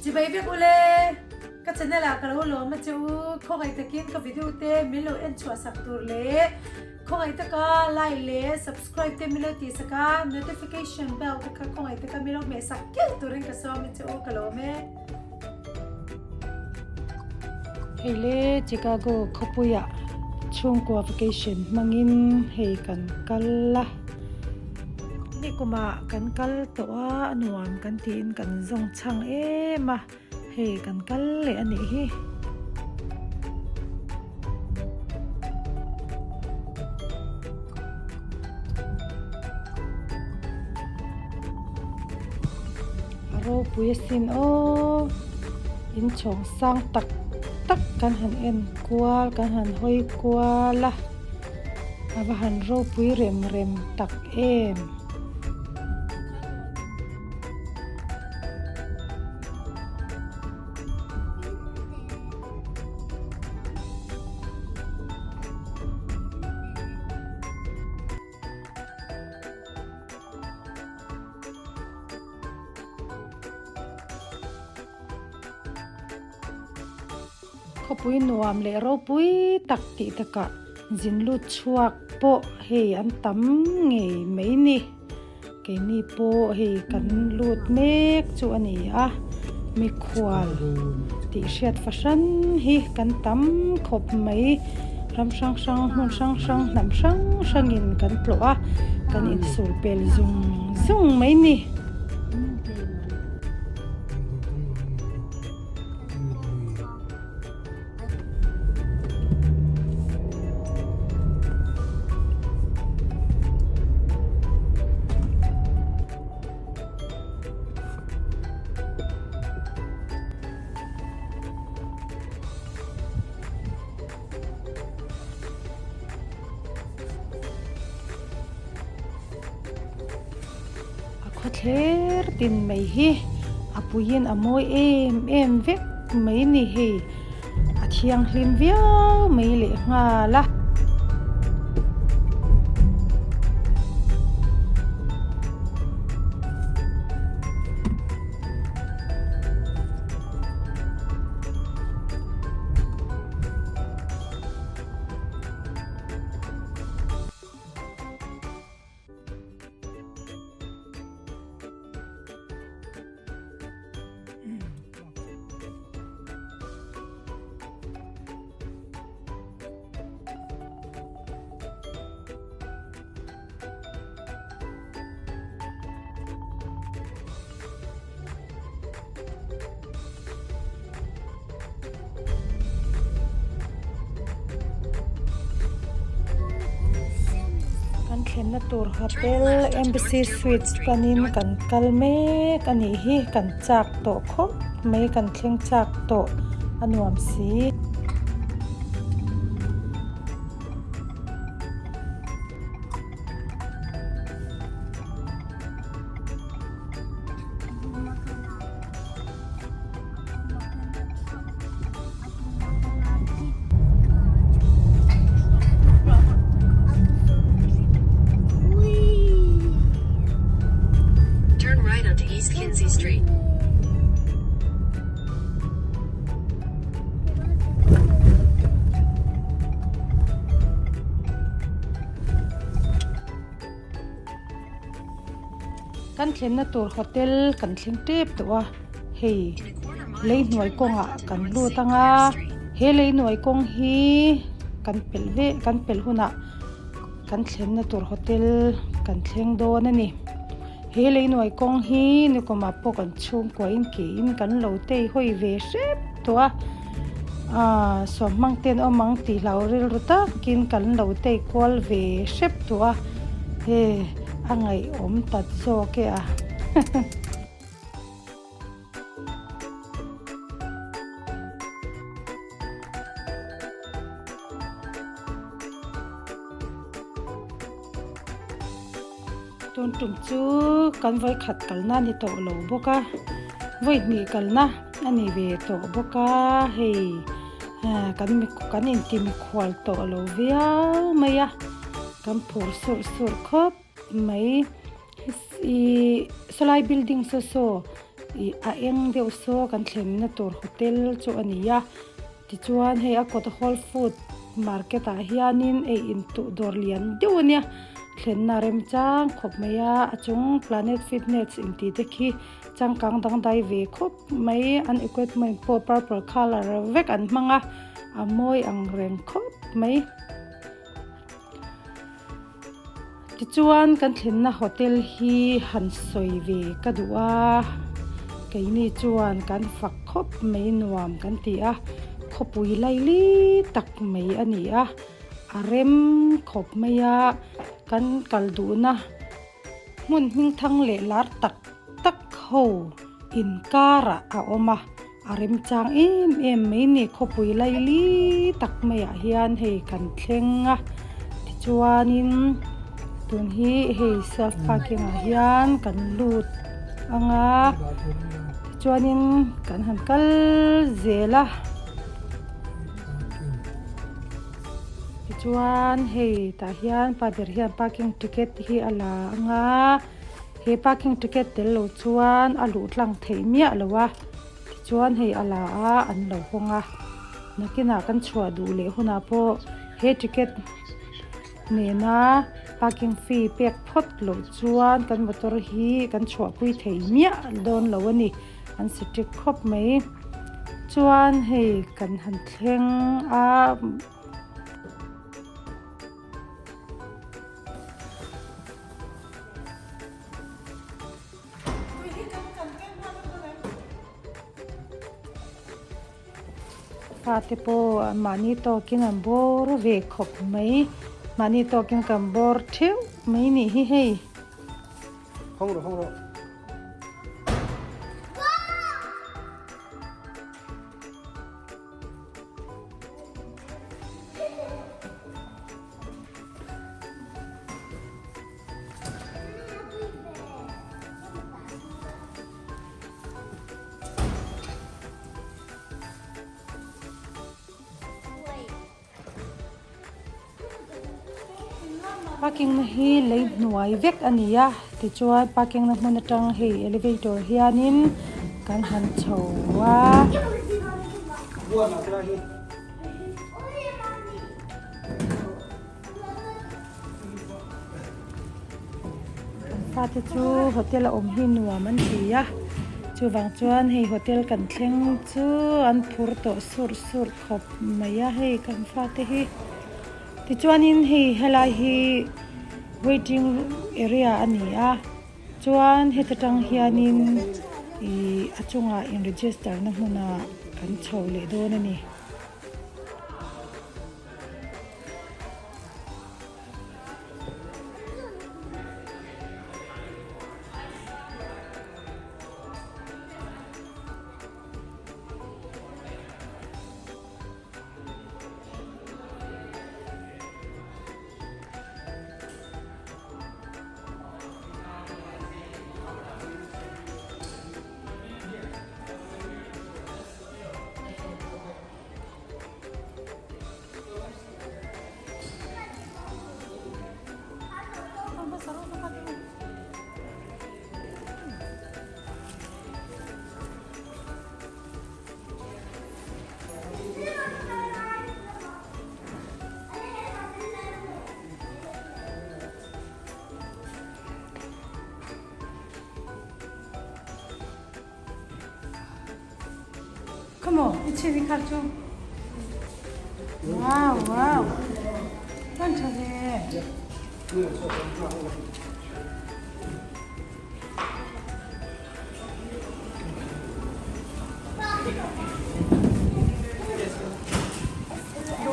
Chibai vek ule, ka channel ah ka lo lawm a che u, khawngaih takin ka video te min lo en chhuah sak tur leh khawngaih taka like leh subscribe te min lo tih sak a, notification bell te kha khawngaih taka min lo hmeh sak keuh turin ka sawm a che u, ka lawm e. Hei le Chicago khawpuiah chhungkua vacation hmangin hei kan kal a. Ni kumah kan kal tawh a, a nuam kan tiin kan zawng chhang em a, hei kan kal leh a nih hi. A ropui asin aw, inchhawng sang tak tak kan han en kual kan han hawi kual a. A va han ropui rem rem tak em. Khawpui nuam leh ropui tak tih takah zin lut chhuak pawh hei an tam ngei mai ni. Keini pawh hei kan lut mek chu a ni a, mikhual tih hriat fahran hi kan tam khawp mai. Ram hrang hrang hmun hrang hrang hnam hrang hrangin kan tlawh a, kan insul pel zung zung mai ni. A khawthler tin mai hi a puiin a mawi em em vek mai ni hei a thianghlim viau mai leh nghal a. Kan thlenna tur hotel Embassy Suites panin kan kal mek a nih hi kan chak tawh khawp mai kan thleng chak tawh a nuam si. Kan thlenna tur hotel kan thleng tep tawh a hei lei hnuai kawngah kan lut ang a he lei hnuai kawng hi kan pelh veh kan pelh hunah kan thlenna tur hotel kan thleng dawn a ni he lei hnuai kawng hi nikumah pawh kan chhungkua in ke in kan lo tei hawi ve hrep tawh a aaa sawmhmang te an awm ang tih hlau rilru takin kan lo tei kual ve hrep tawh a he. A ngaihawm ta zawk e a. Tun tum chu kan vawikhat kalna a ni tawh lo bawk a, vawihnih kalna a ni ve tawh bawk a hei kan inti mikhual tawh lo viau mai a. Kan phur surh surh khawp mai. Ih sawlai building saw saw Ih a eng deuh saw kan thlenna tur hotel chu a ni a tichuan hei a kawt whole food market ah hianin ei in tuh dawr lian deuh a nia thlenna remchang khawp mai a a chung planet fitness intih te khi changkang dangdai ve khawp mai an equipment pawh purple colour vek an hmang a a mawi ang reng khawp mai. Tichuan kan thlenna hotel hi han sawi ve ka duh a, keini chuan kan fak khawp mai nuam kan ti a, khawpui laili tak mai a ni a, a rem khawp mai a, kan kal duhna hmun hmingthang leh lar tak tak ho inkarah a awm a. A remchang em em mai ni khawpui laili tak maiah hian hei kan thleng a tichuanin tun hi hei self parking ah hian kan lut ang a tichuanin kan han kal zel a tichuan hei tah hian pa ber hian parking ticket hi a la ang a. He parking ticket tel lo chuan a luh tlang theih miah lo a, tichuan hei a la a an lo hawng a, nakinah kan chhuah duh leh hunah pawh he ticket nena parking fee pek phawt loh chuan kan motor hi kan chhuahpui thei miah dawn lo a ni, an strict khawp mai. Chuan hei kan han thleng a. Fate pawh mahni tawkin an bawr ve khawp mai mahni tawkin kan bawr theuh mai nih hi hei. Hawng rawh hawng rawh. Parking na hi lei hnuai vek a ni a tichuan parking na hmun atang hei elevator hianin kan han chho a. Kan fate chu hotel a awm hi nuam an ti a chuvang chuan hei hotel kan thleng chu an phur tawh surh surh khawp mai a hei kan fate hi tichuanin hei helai hi waiting area a ni a chuan heta tang hianin ih a chungah in register na hmunah kan chho leh dawn a ni. Come on, i chhi khar chu. Wow, wow. Tan tha ve.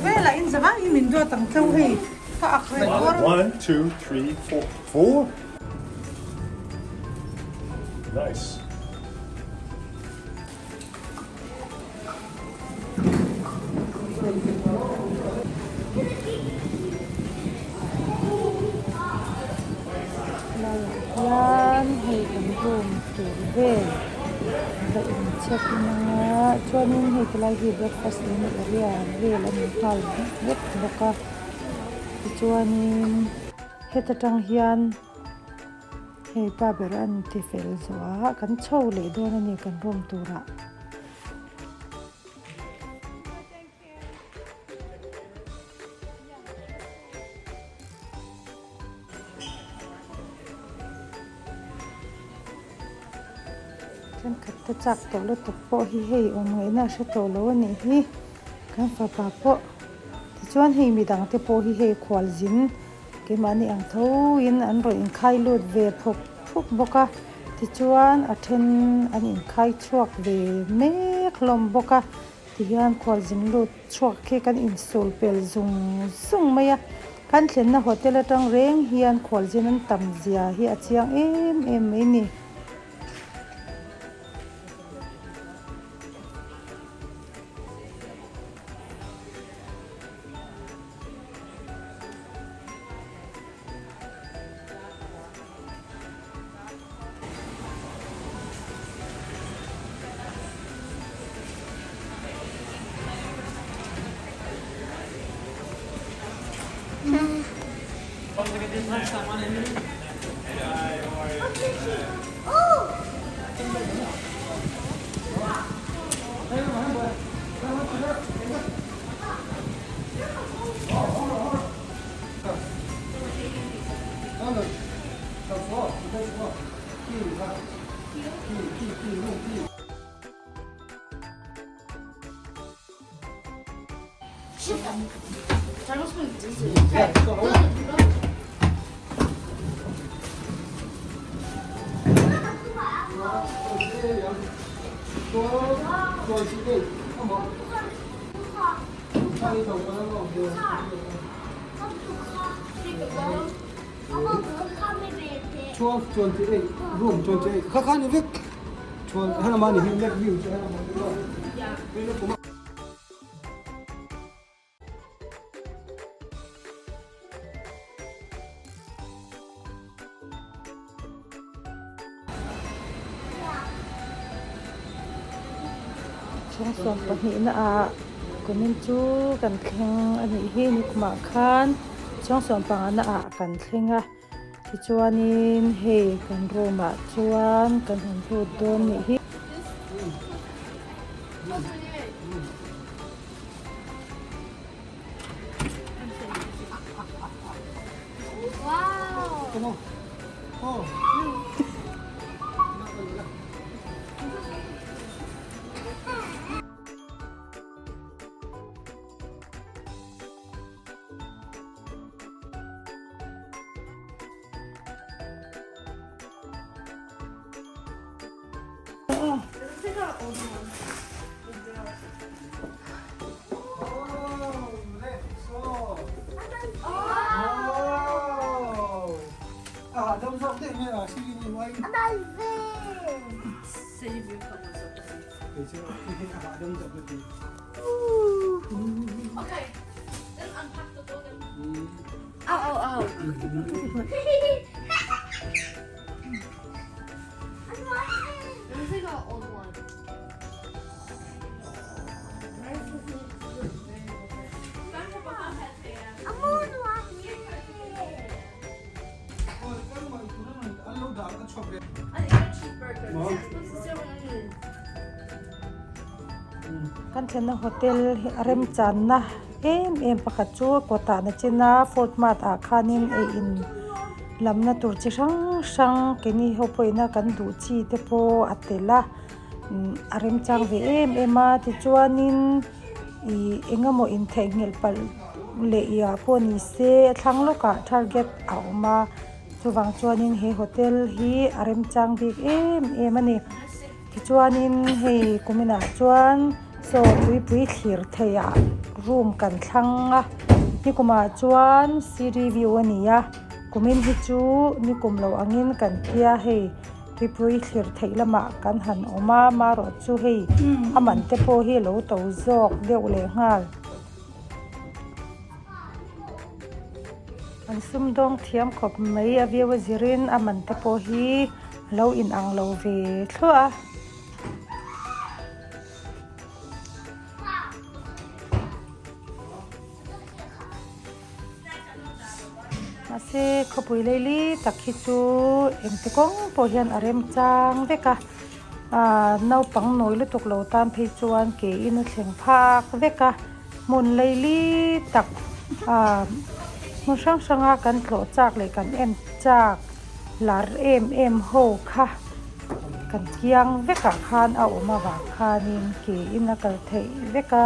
Vela in zava i min duat ang chau hei. Ka ak re kor. 1, 2, 3, 4. 4? Nice. Laiah hian hei kan room tur vel va in check in anga chuanin hei tilai hi breakfast eina area vel a ni nghal vek bawk a tichuanin heta tang hian. Hei pa ber an ti fel zawh a, kan chho leh dawn a ni kan room turah. Thenkhat te chak tawh lutuk pawh hi hei awm ngaihna a hre tawh lo a nih hi kan fapa pawh tichuan hei midang te pawh hi hei khualzin keimahni ang tho in an rawn inkhai lut ve phawk phawk bawk a tichuan a then an inkhai chhuak ve mek hlawm bawk a tihian khualzin lut chhuak khi kan insul pel zung zung mai a kan thlenna hotel atang reng hian khualzin an tam zia hi a chiang em em mai a ni. Chhung 12 na ah kumin chu kan thleng a nih hi nikumah khan chhung 15 na ah kan thleng a tichuanin hei kan room ah chuan kan han lut dawn nih hi. Kan thlenna hotel hi a remchanna em em pakhat chu kawtah na china food mart ah khanin ei in lamna tur chi hrang hrang keini ho pawhin a kan duh chi te pawh a tel a a remchang ve em em a tichuanin ih eng emaw intheihnghilh palh leh ih ah pawh ni se a thlang lawkah target a awm a chuvang chuanin he hotel hi a remchang bik em em a ni tichuanin hei kuminah chuan saw tuipui thlir theih ah room kan thlang a nikumah chuan city view a ni a kumin hi chu nikum loh angin kan tia hei. Tuipui thlir theih lamah kan han awm a, marawh chu hei a man te pawh hi a lo to zawk deuh leh nghal. An sumdawng thiam khawp mai a view a zirin a man te pawh hi a lo inang lo ve thluah a. A Mahse khawpui leili tak hi chu engti kawng pawh hian a remchang vek a, aaa naupang nawi lutuk lo tan phei chuan ke in a thleng phak vek a, hmun leili tak aaa hmun hrang hranga kan tlawh chak leh kan en chak lar em em ho kha kan kiang vekah khan a awm avang khanin ke in a kal theih vek a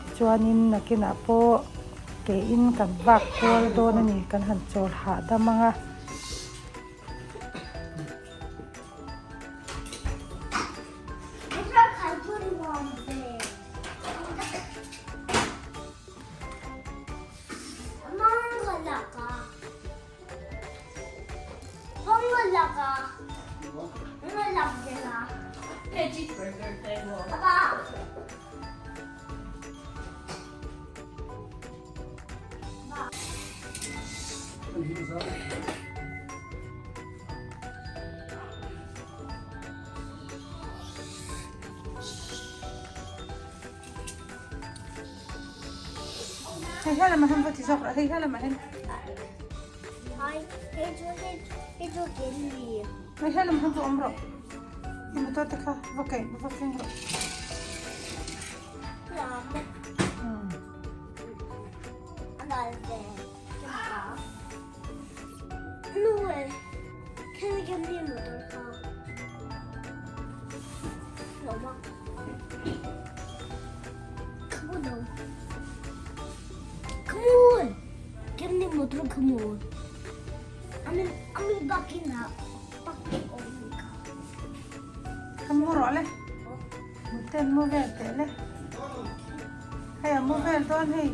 tichuanin nakinah pawh. Ke in kan vak kual dawn a ni kan han chawl hahdam ang a. Hei helamah hian va ti zawk rawh hei helamah hian. Hei helamah hian va awm rawh. I motor te kha va kaih va keng rawh. Mu rawh le. Muten mu vel teh le. Hei a mu vel dawn hei.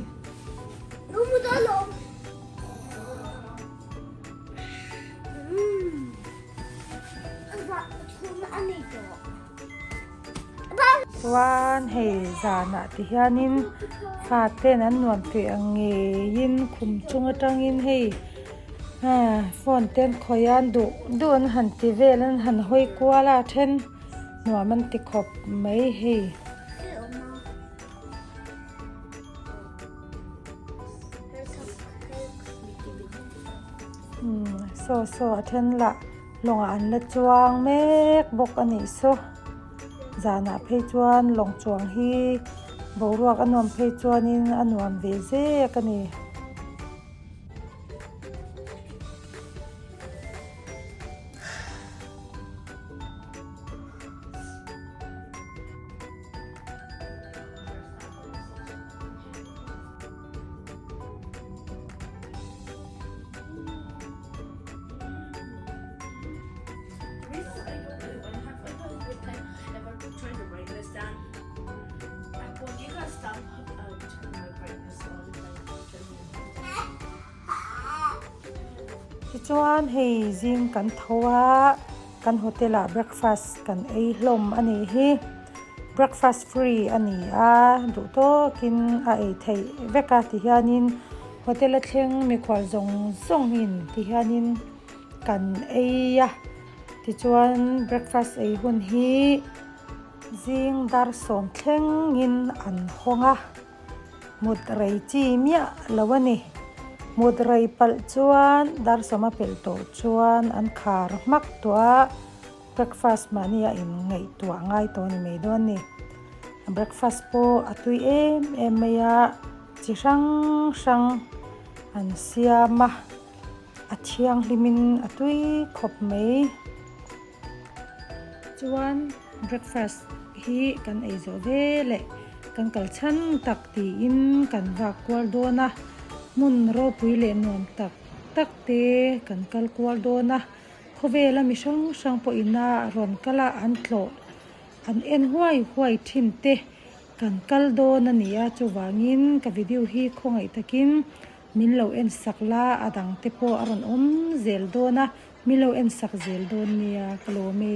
Chuan hei zanah ti hianin faten an nuam tih ang ngeiin khum chung atangin hei phone te an khawih a an duh duh an han ti vel an han hawi kual a a then. Nuam an ti khawp mai hei. Umm saw saw a then lah lawngah an la chuang mek bawk a nih saw. Zanah phei chuan lawng chuang hi boruak a nuam phei chuanin a nuam ve zek a ni. Tichuan hei zing kan tho a kan hotel ah breakfast kan ei hlawm a nih hi breakfast free a ni a duh tawkin a ei theih vek a tihianin hotel a thleng mikhual zawng zawngin tihianin kan ei a tichuan breakfast ei hun hi zing dar sawm thlengin an hawng a. Mut rei chi miah lo a ni. Mut rei palh chuan dar sawma pelh tawh chuan an khar hmak tawh a, breakfast mahni a in ngaihtuah ngai tawh a ni mai dawn a ni. Breakfast pawh a tui em em mai a, chi hrang hrang an siam a, a thianghlimin a tui khawp mai. Chuan breakfast hi kan ei zawh ve leh kan kal chhan tak tiin kan vak kual dawn a, hmun ropui leh nuam tak tak te kan kal kual dawn a, khawvela mi hrang hrang pawhin a rawn kal a an tlawh an en huai huai thin te kan kal dawn a ni a, chuvangin ka video hi khawngaih takin min lo en sak la a dang te pawh a rawn awm zel dawn a. Min lo en sak zel dawn nia ka lawm e.